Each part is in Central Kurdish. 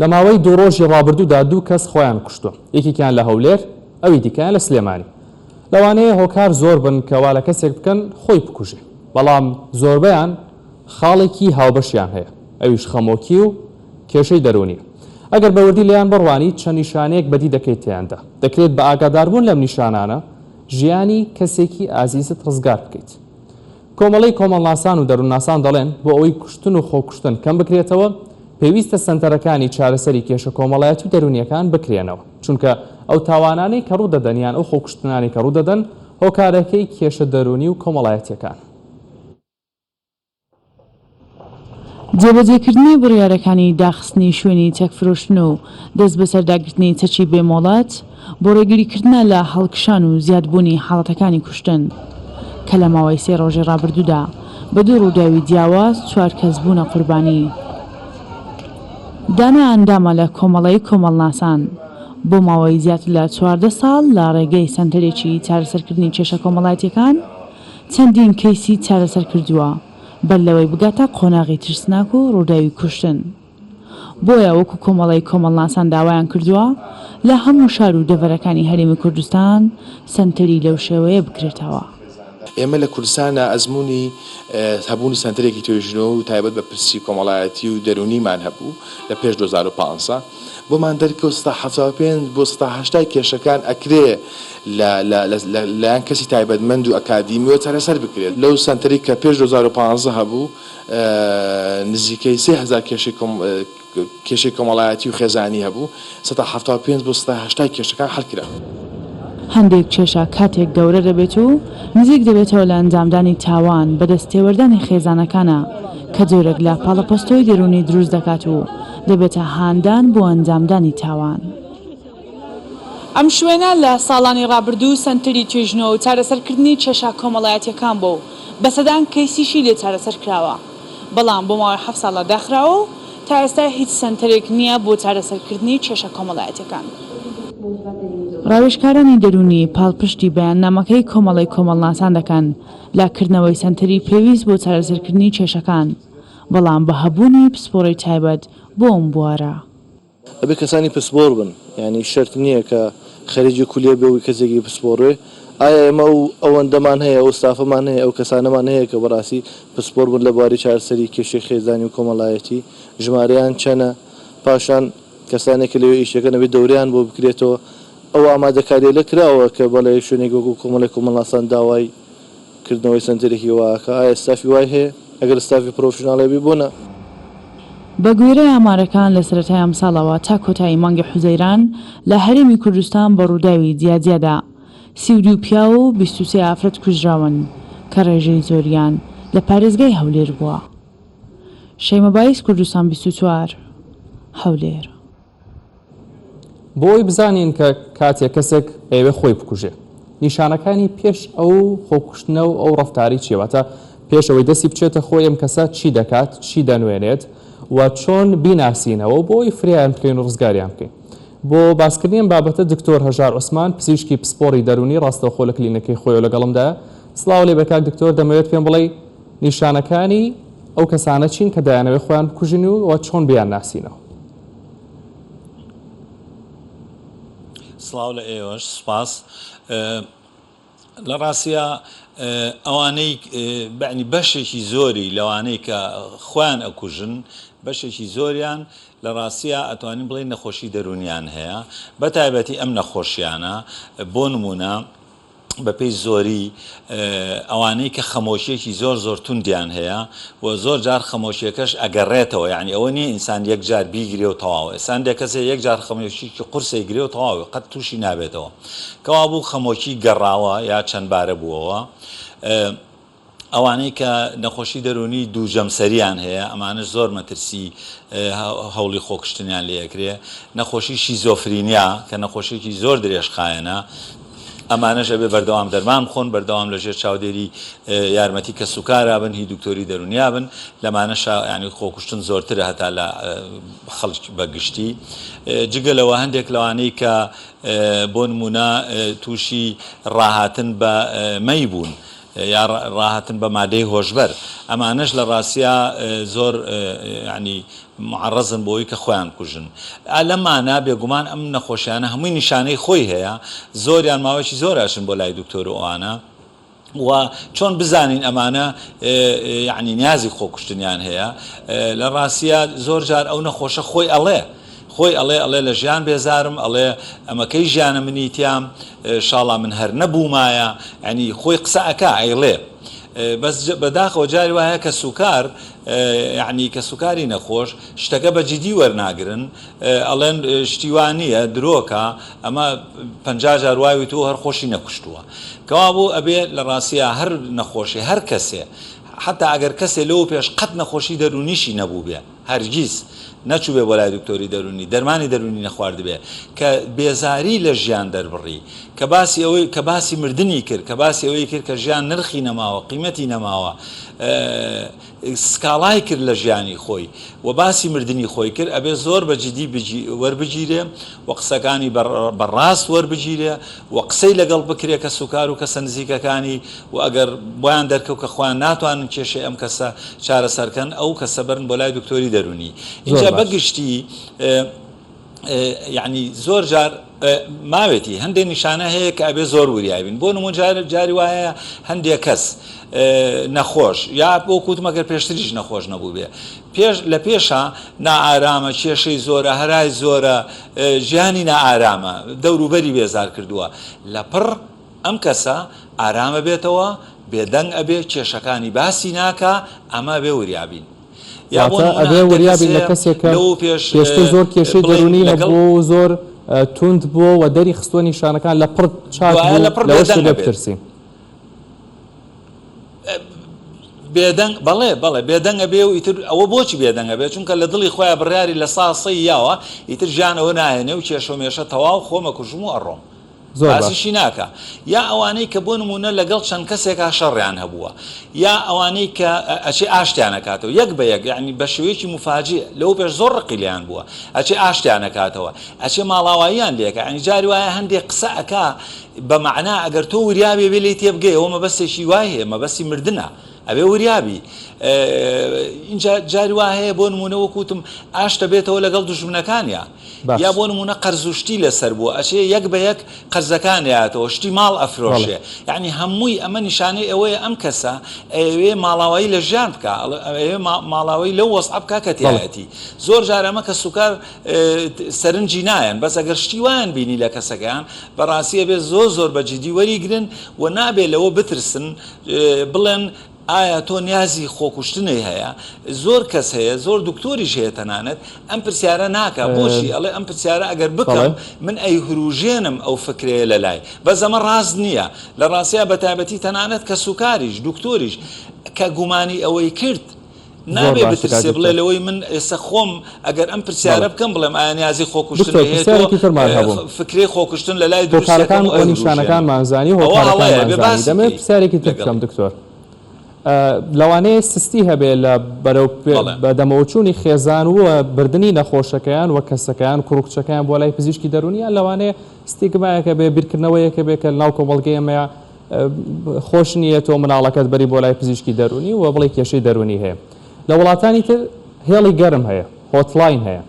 لە ماوەی دوو ڕۆژی ڕابردوودا دوو کەس خۆیان کوشتووە، یەکێکیان لە هەولێر، ئەوی دیکەیان لە سلێمانی. لەوانەیە هۆکار زۆر بن کە وا لە کەسێک بکەن خۆی بکوژێ، بەڵام زۆربەیان خاڵێکی هاوبەشیان هەیە، ئەویش خەمۆکی و کێشەی دەروونییە. ئەگەر بە وردی لێیان بڕوانیت چەند نیشانەیەک بەدی دەکەیت تێیاندا. دەکرێت بە ئاگاداربوون لەم نیشانانە ژیانی کەسێکی ئازیزت ڕزگار بکەیت. کۆمەڵەی کۆمەڵناسان و دەروونناسان دەڵێن، بۆ ئەوەی کوشتن و خۆکوشتن کەم بکرێتەوە، پێویستە سەنتەرەکانی چارەسەری کێشە کۆمەڵایەتی و دەروونییەکان بکرێنەوە، چونکە ئەو تاوانانەی کە ڕوودەدەن یان ئەو خۆکوشتنانەی کە ڕوودەدەن، هۆکارەکەی کێشە دەروونی و کۆمەڵایەتییەکانە. جێبەجێکردنی بڕیارەکانی داخستنی شوێنی چەک فرۆشتن و دەستبەسەرداگرتنی چەکی بێ مۆڵەت بۆ ڕێگریکردنە لە هەڵکشان و زیادبوونی حاڵەتەکانی کوشتن کە لە ماوەی سێ ڕۆژی ڕابردوودا بە دوو ڕووداوی جیاواز چوار کەس بوونە قوربانی. دانا ئەندامە لە کۆمەڵەی کۆمەڵناسان، بۆ ماوەی زیاتر لە 14 ساڵ لە ڕێگەی سەنتەرێکی چارەسەرکردنی کێشە کۆمەڵایەتییەکان چەندین کەیسی چارەسەر کردووە بەر لەوەی بگاتە قۆناغی ترسناک و ڕووداوی کوشتن. بۆیە وەکو کۆمەڵەی کۆمەڵناسان داوایان کردووە لە هەموو شار و دەڤەرەکانی هەرێمی کوردستان سەنتەری لەو شێوەیە بکرێتەوە. ئێمە لە کوردستانا ئەزموونی هەبوونی سەنتەرێکی توێژینەوە و تایبەت بە پرسی کۆمەڵایەتی و دەروونیمان هەبوو لە پێش 2015 بۆمان دەرکەوت 75% بۆ 80% کێشەکان ئەکرێ لە لە لە لایەن کەسی تایبەتمەند و ئەکادیمیەوە چارەسەر بکرێت. لەو سەنتەرەی کە پێش 2015 هەبوو نزیکەی 3000 کێشەی کێشەی کۆمەڵایەتی و خێزانی هەبوو، 75% بۆ 80% کێشەکان حەل کرا. هەندێک کێشە کاتێک گەورە دەبێت و نزیک دەبێتەوە لە ئەنجامدانی تاوان بە دەستێوەردانی خێزانەکانە کە جۆرێک لە پاڵەپەستۆی دەروونی دروست دەکات و دەبێتە هاندان بۆ ئەنجامدانی تاوان. ئەم شوێنە لە ساڵانی ڕابردوو سەنتەری توێژینەوە و چارەسەرکردنی کێشە کۆمەڵایەتییەکان بووە و بە سەدان کەیسیشی لێ چارەسەر کراوە، بەڵام بۆ ماوەی حەفت ساڵە داخراوە و تا ئێستا هیچ سەنتەرێک نییە بۆ چارەسەرکردنی کێشە کۆمەڵایەتییەکان. ڕاوێژکارانی دەروونی پاڵپشتی بەیاننامەکەی کۆمەڵەی کۆمەڵناسان دەکەن لە کردنەوەی سەنتەری پێویست بۆ چارەسەرکردنی کێشەکان، بەڵام بە هەبوونی پسپۆڕی تایبەت بۆ ئەم بوارە. ئەبێ کەسانی پسپۆڕ بن یانی شەرت نییە کە خەریکی کولیە بێ و کەسێکی پسپۆڕ بێ ئایا ئێمە ئەو ئەوەندەمان هەیە ئەو ستافەمان هەیە ئەو کەسانەمان هەیە کە بەڕاستی پسپۆڕ بن لە بواری چارەسەری کێشەی خێزانی و کۆمەڵایەتی ژمارەیان چەنە پاشان کەسانێک کە لەوێ ئیش دەکەن ئەبێ دەورەیان بۆ بکرێتەوە ئەو ئامادەکاریەلە کراوە کە بەڵێ شوێنێک وەکو کۆمەڵی کۆمەڵناسان داوای کردنەوەی سەنتەرێکی وا ئەکا ئایا ستافی وای هەیە؟ ئەگەر ستافی پرۆفشناڵ هەبی بۆ نا؟ بە گوێرەی ئامارەکان لە سەرەتای ئەمساڵەوە تا کۆتایی مانگی حوزەیران لە هەرێمی کوردستان بە ڕووداوی جیاجیادا 32 پیاو و 23 ئافرەت کوژراون کە ڕێژەی زۆریان لە پارێزگای هەولێر بووە. شەیمە بایز کوردستان 24، هەولێر. بۆ ئەوەی بزانین کە کاتێک کەسێک ئەیەوێ خۆی بکوژێ نیشانەکانی پێش ئەو خۆکوشتنە و ئەو ڕەفتاری چیە واتە پێش ئەوەی دەستی بچێتە خۆی ئەم کەسە چی دەکات چی دەنوێنێت و چۆن بیناسینەوە بۆ ئەوەی فریایان بکەین و ڕزگاریان بکەین بۆ باسکردنی ئەم بابەتە دکتۆر هەژار عوسمان پزیشکی پسپۆڕی دەروونی ڕاستەوخۆ لە کلینەکەی خۆیەوە لەگەڵمدایە سڵاو لێ بێ کاک دکتۆر دەمەوێت پێم بڵێی نیشانەکانی ئەو کەسانە چین کە دەیانەوێت خۆیان بکوژن و چۆن بیانناسینەوە؟ سڵاو لە ئێوەش سوپاس. لە ڕاستیا ئەوانەی بەعنی بەشێکی زۆری لەوانەی کە خۆیان ئەکوژن بەشێکی زۆریان لە ڕاستیا ئەتوانین بڵێین نەخۆشی دەروونیان هەیە بە تایبەتی ئەم نەخۆشیانە بۆ نمونە بەپێی زۆری ئەوانەی کە خەمۆکیەکی زۆر زۆر توندیان هەیە و زۆر جار خەمۆکیەکەش ئەگەڕێتەوە یعنی ئەوە نییە ئینسان یەک جار بیگرێ و تەواو ئێستا هەندێک کەس هەیە یەک جار خەمۆکیەکی قورسەی گرێ و تەواو قەت تووشی نابێتەوە کەوابوو خەمۆکی گەڕاوە یا چەند بارە بووەوە. ئەوانەی کە نەخۆشی دەروونی دوو جەمسەریان هەیە، ئەمانەش زۆر مەترسی هەوڵی خۆکوشتنیان لێ ئەکرێ. نەخۆشی شیزۆفرینیا کە نەخۆشیەکی زۆر درێژخایەنە، ئەمانەش ئەبێ بەردەوام دەرمان بخۆن، بەردەوام لە ژێر چاودێری یارمەتی کەسوکارا بن، هی دکتۆری دەروونیا بن. لەمانەشا یانی خۆکوشتن زۆرترە هەتا لە خەڵک بە گشتی. جگە لەوە هەندێک لەوانەی کە بۆ نموونە تووشی ڕاهاتن بە مەی بوون، یا ڕاهاتن بە مادەی هۆشبەر ئەمانەش لە ڕاستیا زۆر یانی. معەڕەزن بۆی کە خۆیان بکوژن. ئا لەمانە بێگومان ئەم نەخۆشیانە هەمووی نیشانەی خۆی هەیە، زۆریان ماوەیەکی زۆر ئەچن بۆ لای دکتۆر و ئەوانە. و چۆن بزانین ئەمانە یەعنی نیازی خۆکوشتنیان هەیە؟ لە ڕاستیا زۆر جار ئەو نەخۆشە خۆی ئەڵێ خۆی ئەڵێ ئەڵێ لە ژیان بێزارم ئەڵێ ئەمە کەی ژیانە منی تیام شاڵا من هەر نەبوومایە یەعنی خۆی قسە ئەکا ئەیڵێ بەس بەداخەوە جاری وایە کەسوکار یەعنی کەسوکاری نەخۆش شتەکە بە جدی وەرناگرن ئەڵێن شتی وا نییە درۆکە ئەمە 50 جار وای وتووە هەر خۆشی نەکوشتووە کەوابوو ئەبێ لە ڕاستیا هەر نەخۆشێ هەر کەسێ حەتا ئەگەر کەسێ لەوە پێش قەت نەخۆشی دەروونیشی نەبووبێ هەرگیز نەچووبێ بۆ لای دکتۆری دەروونی دەرمانی دەروونی نەخواردبێ کە بێزاری لە ژیان دەربڕی کە باسی ئەوەی کە باسی مردنی کرد کە باسی ئەوەی کرد کە ژیان نرخی نەماوە قیمەتی نەماوە سکاڵای کرد لە ژیانی خۆی و باسی مردنی خۆی کرد ئەبێ زۆر بە جدی وەربگیرێ و قسەکانی بە ڕاست وەربگیرێ و قسەی لەگەڵ بکرێ کەسوکار و کەسە نزیکەکانی و ئەگەر بۆیان دەرکەوت کە خۆیان ناتوانن کێشەی ئەم کەسە چارەسەر کەن ئەو کەسە بەرن بۆ لای دکتۆری دەروونی ئینجا بە گشتی یەعنی زۆر جار ماوێتی هەندێک نیشانە هەیە کە ئەبێ زۆر وریای بین بۆ نموون جاری وایە هەندێک کەس نەخۆش یا بۆ کوتم ئەگەر پێشتریش نەخۆش نەبوو بێ پێش لە پێشە نائارامە کێشەی زۆرە هەرای زۆرە ژیانی نائارامە دەوروبەری بێزار کردووە لە پڕ ئەم کەسە ئارامە بێتەوە بێدەنگ ئەبێ کێشەکانی باسی ناکا ئەمە بێ وریابین یا بۆ واتە نموونە ئەبێ هەندێک وریا کەس بین لە هەیە کەسێک کە لەوە پێش پێشتر زۆر کێشەی بڵێین دەروونی لەگەڵ هەبووە و زۆر توند بووە و دەری خستووە نیشانەکان لە پڕ چاک دوایە بوو لە پڕ لەوەش بێدەنگ دەبێ ئەبێت. بترسین. بێدەنگ بەڵێ بەڵێ بێدەنگ ئەبێ و ئیتر ئەوە بۆچی بێدەنگ ئەبێ چونکە لە دڵی خۆیا بڕیاری لە سا سەی یاوە ئیتر ژیان ئەوە ناهێنێ و کێشە و مێشە تەواو خۆم ئەکوژم و ئەڕۆم. زۆر باش. باسیشی ناکا. یا ئەوانەی کە بۆ نموونە لەگەڵ چەند کەسێکا شەڕیان هەبووە. یا ئەوانەی کە ئەچێ ئاشتیان ئەکاتەوە یەک بە یەک یانی بە شێوەیەکی موفاجیء لەوە پێش زۆر ڕقی لێیان بووە ئەچێ ئاشتیان ئەکاتەوە ئەچێ ماڵاواییان لێ ئەکا یانی جاری وایە هەندێ قسە ئەکا بە مەعنا ئەگەر تۆ وریا بی ئەبێ لێی تێبگەی ئەوە مەبەستێکی وای هەیە مەبەستی مردنە ئەبێ وریا بی ئینجا جاری وا هەیە بۆ نموونە وەکو وتم ئاشت ئەبێتەوە لەگەڵ دوژمنەکانیا باش. یا بۆ نموونە قەرز و شتی لەسەر بووە ئەچێ یەک بە یەک قەرزەکان ئەیاتەوە شتی ماڵ بەڵێ. ئەفرۆشێ یەعنی هەمووی ئەمە نیشانەی ئەوەیە ئەم کەسە ئەیەوێ ماڵاوایی لە ژیان بکا ئەیەوێ ماڵاوایی لەو وەزعە بکا کە بەڵێ. تیایەتی زۆر جار ئەمە کەسوکار سەرنجی نایەن بەس ئەگەر شتی وایان بینی لە کەسەکەیان بەڕاستی ئەبێ زۆر زۆر بە جدی وەریگرن و نابێ لەوە بترسن بڵێن ئایا تۆ نیازی خۆکوشتنی هەیە؟ زۆر کەس هەیە، زۆر دکتۆریش هەیە تەنانەت ئەم پرسیارە ناکا، بۆچی؟ ئەڵێ ئەم پرسیارە ئەگەر بکەم من ئەیهوروژێنم ئەو فکرەیە لەلای، بەس ئەمە ڕاست نییە، لە ڕاستیا بەتایبەتی تەنانەت کەسوکاریش، دکتۆریش کە گومانی ئەوەی کرد زۆر نابێ باشە کاک بترسێ بڵێ دکتۆر. لەوەی من ئێستا خۆم ئەگەر ئەم پرسیارە بەڵێ. بکەم بڵێم ئایا نیازی خۆکوشتنی دکتۆر هەیە تۆ پرسیارێکی ترمان هەبوو. فکرەی خۆکوشتن لەلای دروست هۆکارەکان دەکەم و و ئەیهوروژێنم نیشانەکانمان زانی و ئەوە هەڵەیە هۆکارەکانمان بێ زانی باسی دەمەوێت کەی پرسیارێکی تر بکەم لەگەڵی. دکتۆر لەوانەیە سستی هەبێ لە بەرەو بەڵێ. بەدەمەوەچوونی خێزان و بردنی نەخۆشەکەیان و کەسەکەیان کوڕ و کچەکەیان بۆ لای پزیشکی دەروونی یان لەوانەیە ستیگمایەکە بێ بیرکردنەوەیەکە بێ کە لەناو کۆمەڵگەی ئێمەیە خۆش نییە تۆ مناڵەکەت بەری بۆ لای پزیشکی دەروونی و بڵێی کێشەی دەروونی هەیە. لە وڵاتانی تر هێڵی گەرم هەیە، hotline هەیە.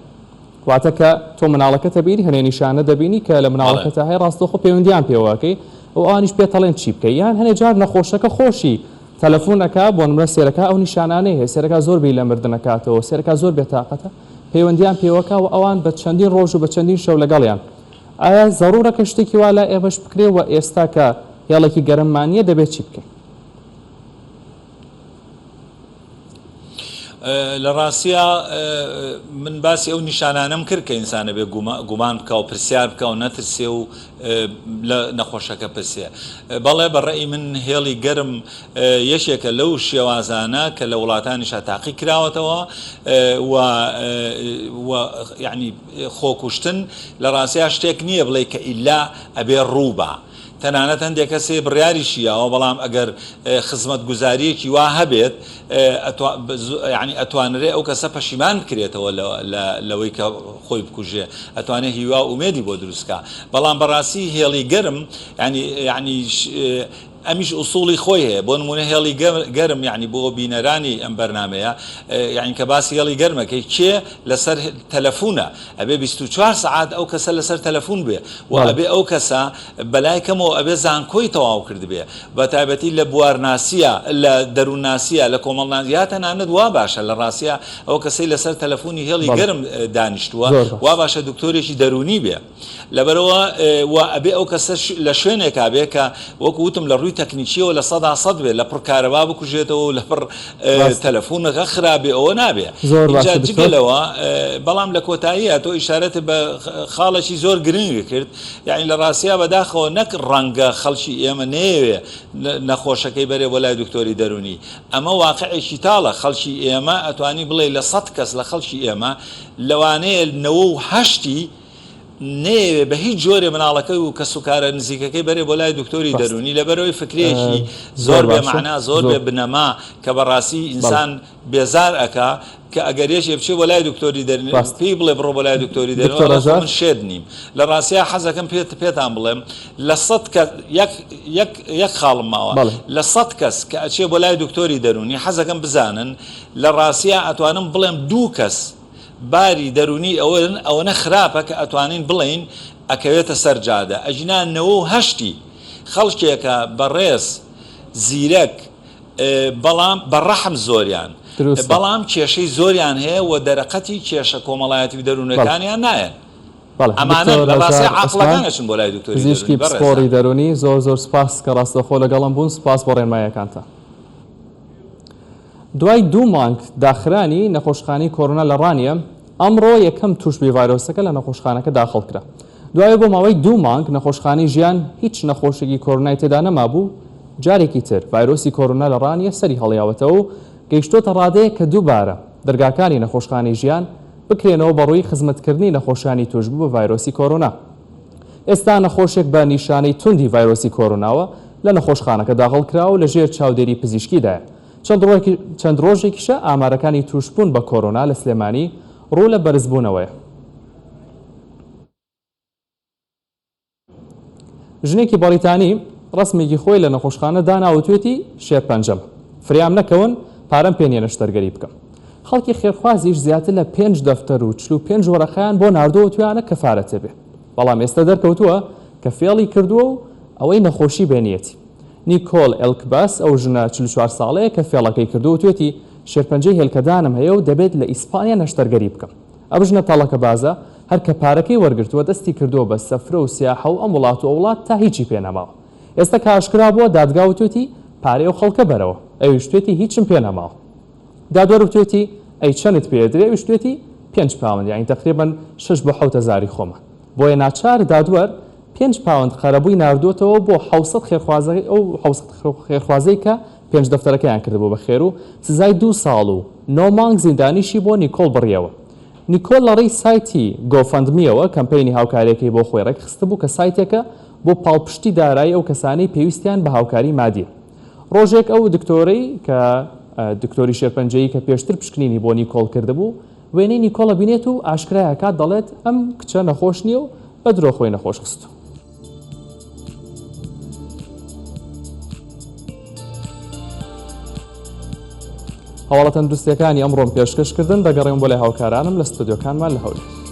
واتە کە تۆ مناڵەکەتە بینی هەنێ نیشانە دەبینی کە لە مناڵەکەتا هەیە ڕاستەوخۆ پەیوەندیان پێوە ئەکەی و ئەوانیش پێت ئەڵێن چی بکەی. یان هەنێ جار نەخۆشەکە خۆشی تەلەفون ئەکا بۆ نمونە سێرەکا ئەو نیشانانەی هەیە سێرەکا زۆر بیر لە مردن ئەکاتەوە سێرەکا زۆر بێتاقەتە پەیوەندیان پێوەکا و ئەوان بە چەندین ڕۆژ و بە چەندین شەو لەگەڵیان ئایا زەڕوورە کە شتێکی وا لای ئێمەش بکرێ و ئێستا کە هێڵێکی گەرممان نییە دەبێ چی بکەین؟ لە ڕاستیا من باسی ئەو نیشانانەم کرد کە ئینسان ئەبێ گومان بکا و پرسیار بکا و نەترسێ و لە نەخۆشەکە پرسێ. بەڵێ بە ڕەئی من هێڵی گەرم یەکێکە لەو شێوازانە کە لە وڵاتانیشا تاقی کراوەتەوە و و یانی خۆکوشتن لە ڕاستیا شتێک نییە بڵێی کە ئیلا ئەبێ ڕوو با. تەنانەت هەندێک کەس هەیە بڕیاریشی یاوە بەڵام ئەگەر خزمەتگوزارییەکی وا هەبێت یانی ئەتوانرێ ئەو کەسە پەشیمان بکرێتەوە لەوەی کە خۆی بکوژێ ئەتوانێ هیوا و ئومێدی بۆ دروست کا. بەڵام بەڕاستی هێڵی گەرم یانی یانی. ئەمیش ئوسوڵی خۆی هەیە بۆ نمونە هێڵی گەرم یعنی بۆ بینەرانی ئەم بەرنامەیە یعنی کە باسی هێڵی گەرمەکەی کێ لەسەر تەلەفونە ئەبێ 24 سەعات ئەو کەسە لەسەر تەلەفون بێ و ئەبێ ئەو کەسە بەلای کەمەوە ئەبێ زانکۆی تەواو کردبێ بە تایبەتی لە بوارناسیە لە دەروونناسیە لە کۆمەڵناس یا تەنانەت وا باشە لە ڕاستیا ئەو کەسەی لەسەر تەلەفونی هێڵی گەرم دانیشتووە وا باشە دکتۆرێکی دەروونی بێ. لەبەرئەوە و ئەبێ ئەو کەسە لە شوێنێکا بێ کە وەکو وتم لە ڕووی تەکنیکیەوە 100% بێ لە پڕ کارەبا بکوژێتەوە و لە پڕ تەلەفونەکە خراپ بێ ئەوە نابێ زۆر ئینجا باشە جگە دکتۆر. لەوە بەڵام لە کۆتاییە تۆ ئیشارەت بە خاڵێکی زۆر گرنگ کرد یعنی لە ڕاستیا بەداخەوە نەک ڕەنگە خەڵکی ئێمە نەیەوێ نەخۆشەکەی بەرێ بۆ لای دکتۆری دەروونی ئەمە واقعێکی تاڵە خەڵکی ئێمە ئەتوانی بڵێ لە سەد کەس لە خەڵکی ئێمە لەوانەیە نەوە و هەشتی نەیەوێ بە هیچ جۆرێ مناڵەکەی و کەسوکارە نزیکەکەی بەرێ بۆ لای دکتۆری ڕاست دەروونی لەبەرئەوەی فکرەیەکی زۆر زۆر بێ باشە مەعنا زۆر زۆر بێ بنەما کە بەڕاستی بەڵێ ئینسان بێزار ئەکا کە ئەگەر یەکێ بچێ بۆ لای دکتۆری دەرونی ڕاست پێی بڵێ بڕۆ بۆ لای دکتۆری دەرونی دکتۆر ئەڵێ خۆ هەژار من شێت نیم لە ڕاستیا حەزەکەم پێت پێتان بڵێم لە سەد کەس یەک یەک یەک خاڵم ماوە بەڵێ لە سەد کەس کە ئەچێ بۆ لای دکتۆری دەرونی حەزەکەم بزانن لە ڕاستیا ئەتوانم بڵێم دوو کەس باری دەرونی ئەوەن ئەوەنە خراپە کە ئەتوانین بڵێین ئەکەوێتە سەر جادە ئەگینا نەوە و هەشتی خەڵکێکە بەڕێز زیرەک بەڵام بە ڕەحم زۆریان دروستە. بەڵام کێشەی زۆریان هەیە و دەرەقەتی کێشە کۆمەڵایەتی و بەڵێ. دەرونەکانیان نایەن بەڵێ ئەمانەن دکتۆر لە ڕاستیا هەژار عوسمان عاقڵەکان ئەچن بۆ لای دکتۆری پزیشکی دەرونی بەڕێزان. پسپۆڕی دەرونی زۆر زۆر سوپاس کە ڕاستەوخۆ لەگەڵم بوون سوپاس بۆ ڕێنماییەکانتان. دوای دوو مانگ داخرانی نەخۆشخانەی کۆرۆنا لە ڕانیە، ئەمڕۆ یەکەم تووشبووی ڤایرۆسەکە لە نەخۆشخانەکە داخڵ کرا. دوای بۆ ماوەی دوو مانگ نەخۆشخانەی ژیان هیچ نەخۆشێکی کۆرۆنای تێدا نەمابوو، جارێکی تر ڤایرۆسی کۆرۆنا لە ڕانیە سەری هەڵیاوەتەوە و گەیشتۆتە ڕادەیەک کە دووبارە دەرگاکانی نەخۆشخانەی ژیان بکرێنەوە بەڕووی خزمەتکردنی نەخۆشانی تووشبوو بە ڤایرۆسی کۆرۆنا. ئێستا نەخۆشێک بە نیشانەی توندی ڤایرۆسی کۆرۆناوە لە نەخۆشخانەکە داخڵ کراوە و لەژێر چاودێری پزیشکیدایە. چەند ڕۆژێکیشە ئامارەکانی تووشبوون بە کۆرۆنا لە سلێمانی ڕوو لە بەرزبوونەوەیە. ژنێکی بەڕیتانی ڕەسمێکی خۆی لە نەخۆشخانە دانا و وتوێتی شێرپەنجەمە، فریام نەکەون پارەم پێ نییە نەشتەرگەری بکەم. خەڵکی خێرخوازیش زیاتر لە پێنج دەفتەر و 45 وەرەقەیان بۆ ناردووە وتویانە کەفارەتێ بێ، بەڵام ئێستا دەرکەوتووە کە فێڵی کردووە و ئەوەی نەخۆشی بێ نیەتی. نیکۆل ئێلکباس ئەو ژنە 44 ساڵەیە کە فێڵەکەی کردووە وتوێتی شێرپەنجەی هێلکەدانم هەیە و دەبێت لە ئیسپانیا نەشتەرگەری بکەم. ئەم ژنە تەڵەکەبازە هەر کە پارەکەی وەرگرتووە دەستی کردووە بە سەفرە و سیاحە و ئەم وڵات و ئەو وڵات تا هیچی پێ نەماوە. ئێستا کە ئاشکرا بووە دادگا وتوێتی پارەی ئەو خەڵکە بەرەوە، ئەویش وتوێتی هیچم پێ نەماوە. دادوەر وتوێتی ئەی چەنت پێ ئەدرێ ئەویش وتوێتی پێنج پاوەند یانی تەقریبەن شەش بۆ حەوت هەزاری خۆمان. بۆیە ناچار دادوەر پێنج پاوەند قەرەبووی ناردووەتەوە بۆ 700 خێرخوازەکەی ئەو 700 خێرخوازەی کە پێنج دەفتەرەکەیان کردبوو بە خێر و سزای دوو ساڵ و نۆ مانگ زیندانیشی بۆ نیکۆڵ بڕیەوە. نیکۆل لە ڕێی سایتی گۆفەندمییەوە کەمپەینی هاوکارییەکەی بۆ خۆی ڕێکخستبوو کە سایتێکە بۆ پاڵپشتی دارایی ئەو کەسانەی پێویستیان بە هاوکاری مادییە. ڕۆژێک ئەو دکتۆرەی کە دکتۆری شێرپەنجەیی کە پێشتر پشکنینی بۆ نیکۆڵ کردبوو وێنەی نیکۆڵ ئەبینێت و ئاشکرای ئەکات دەڵێت ئەم کچە نەخۆش نییە و بە درۆ خۆی نەخۆش خستووە. هەواڵە تەندروستیەکانی ئەمڕۆم پێشکەش کردن دەگەڕێم بۆ لای هاوکارانم لە ستۆدیۆکانمان لە هەولێر.